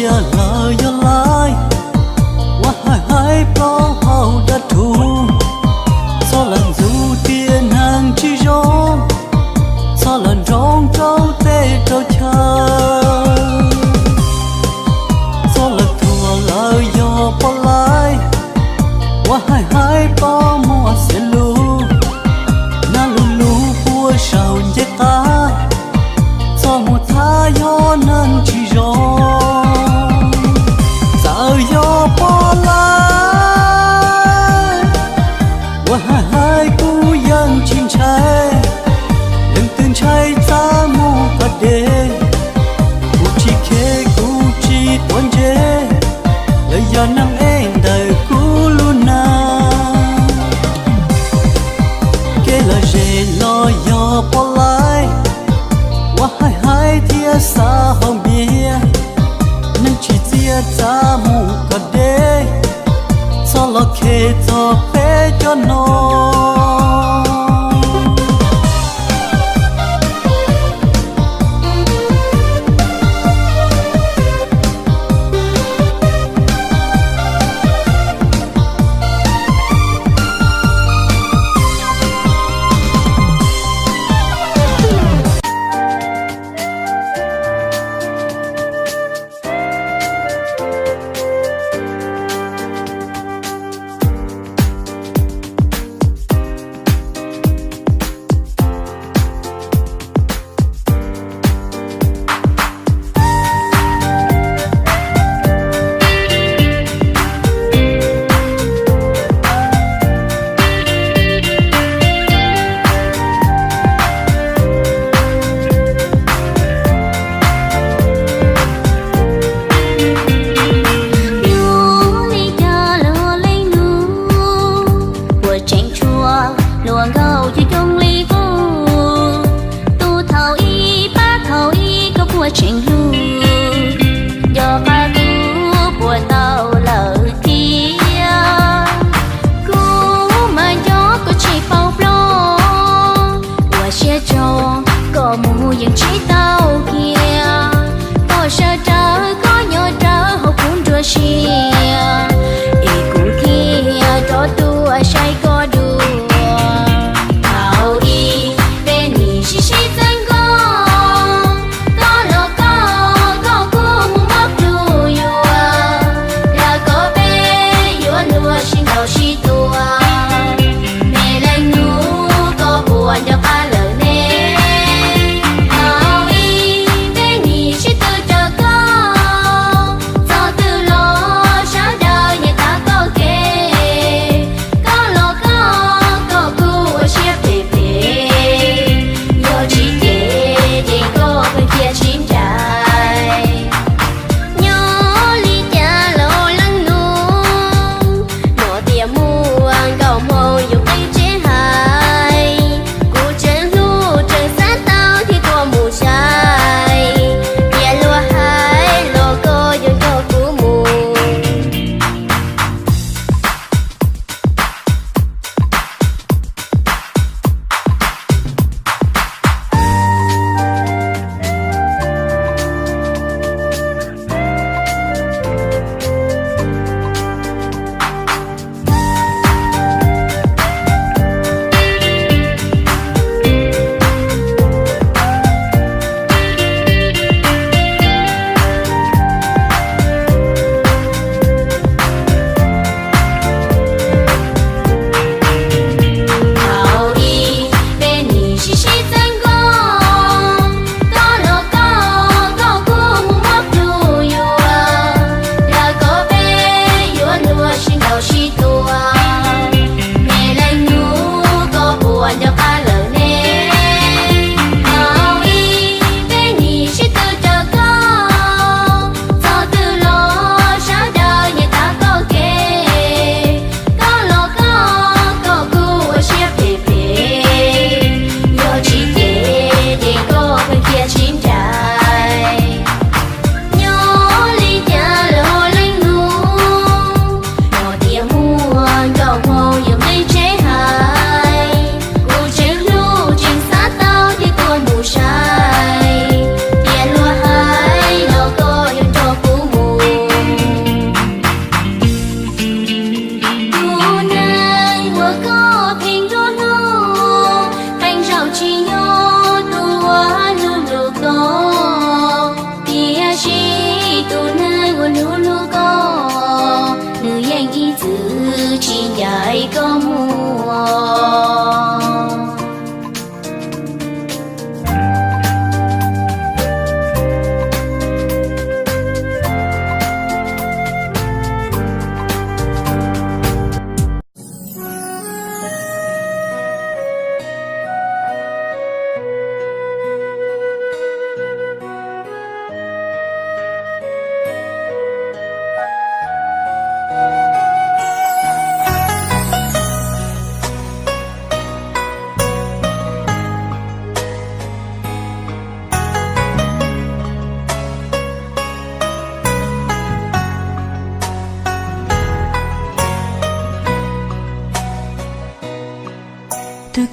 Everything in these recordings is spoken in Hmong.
Lawv yog laib uas hais hais plaub hau dab rhuv, txhob lam ntxub tiam neeg tsis zoo, txhob lam nroo rau teb rau chaw, txhob lam thuam lawv yog poj laib uas hais hais plaub muaj xiam lus, nab lus lus puag saum ncej qab, txhob mus txhab yog neeg tsis zoo. Txawm yog poj laib uas hais hais kuv yeej tsis ntshai, leej twg ntshai txav mus kom deb, kuv tsis khev kuv tsis tuav ntsej, lawv yog neeg ej ntawm kuv lub neej. Kev lom zem los yog poj laib uas hais hais thiab xav haus npias, neeg tsis txiav txav mus kom deb, txhob los khev txog peb cov no. Yog li cas los leej nus puas tseem tshuav hluas nkauj coob coob li kuv? Tus thaum ib pab thaum ib koj puas tseem hlub? Nco qab kuv puas tau lawm thiab? Kuv mas nco koj tsis paub ploj, ua siab tsaug koj mus yeej tsis tau kiag. Koj sawv rawv koj nyob rawv hauv kuv nruab siab, es kuv thiaj rov tuaj saib koj dua. Thaum ib peb nim sib sib txeeb nkauj, koj los koj, koj kuj mus muab plhus yuav, lam kom peb yuav luag sib ntaus sib tua. Me leej nus koj puas nco qab lawm ne? Thaum ib peb nim sib tw raws koj, txog twg los sawv daws nyiam tav koj kev. Koj los koj, koj kuj ua siab phem phem, yog tsis cem ces koj pheej cia sib ncaim. Nyob li cas los leej nus, hnov tias muaj nkauj hmoob yus qib tsev hais, kuv tseem hlub tseem xav tau thiaj tuaj mus saib, tias luag hais los koj yuav nrog kuv mus.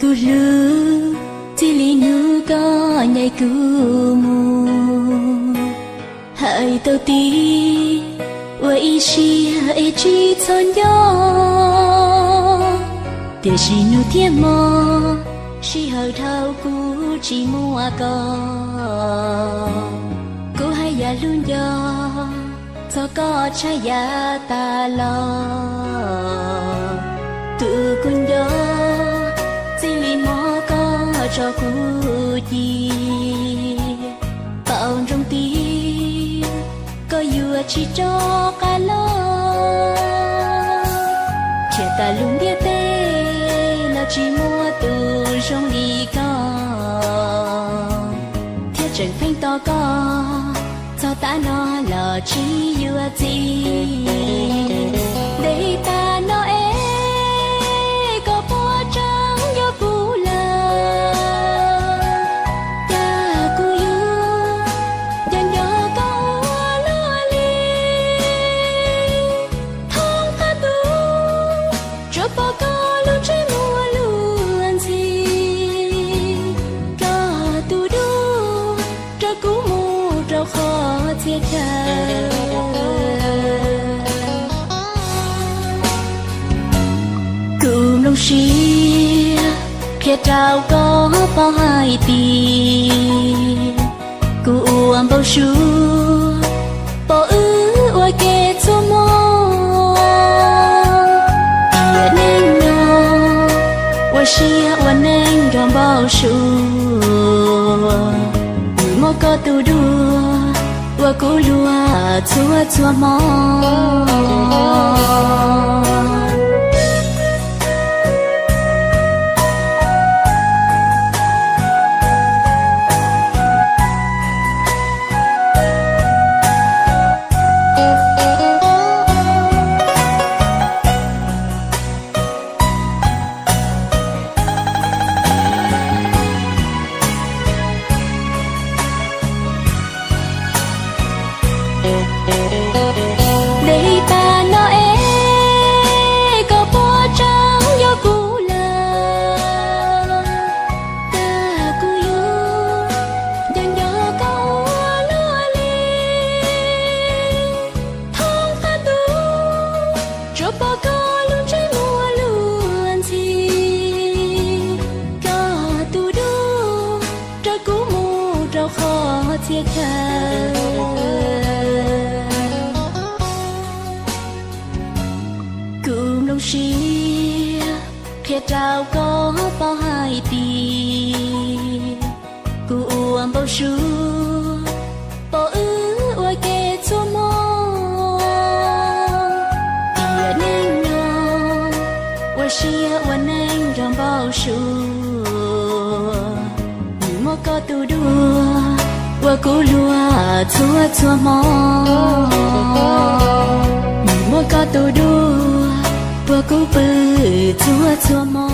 Kuv hlub txij li hnub koj ncaim kuv mus, hais tau tias ua ib siab es tsis txhob nco, tiam sis hnub thiab hmo sij hawm dhau kuv tsis muaj koj. Kuv haj yam hlub nco txog koj tshaj yav tas los, tus kuv nco txij li hmo koj tso kuv ci, paub ntsoov tias koj yuav tsis rov qab los. Nrhiav tas lub ntiaj teb los tsis muaj tus zoo li koj, thiab tseem pheej tos koj txog tav no los tsis yuav txim. Ntev tas no es koj puas tseem nco kuv lawm? Cas kuv yuav nco nco koj ua luaj li, thoob qab tus tsuas pom koj lub ntsej muag luag ntxhi. Koj tus duab rau kuv mus rau qhov txhia chaw. Kuv nplooj siab qhia rau koj paub hais tias kuv ua npau suav pom wb ua ke txhua hmo. Tiam neej no ua siab ua neej nrog npau suav, nws muab koj tus duab ua kuv luag txhua txhua hmo. Ntev tas no es koj puas tseem nco kuv lawm? Cas kuv yuav nco nco koj ua luaj li, thoob qab tus tsuas pom koj lub ntsej muag luag ntxhi. Koj tus duab rau kuv mus rau qhov txhia chaw. Kuv nplooj siab qhia rau koj paub hais tias kuv ua npau suav pom wb ua ke txhua hmo. Tiam neej no ua siab ua neej nrog npau suav, nws muab koj tus duab ua kuv luag txhua txhua hmo. Nws muab koj tus duab ua kuv pw txhua txhua hmo.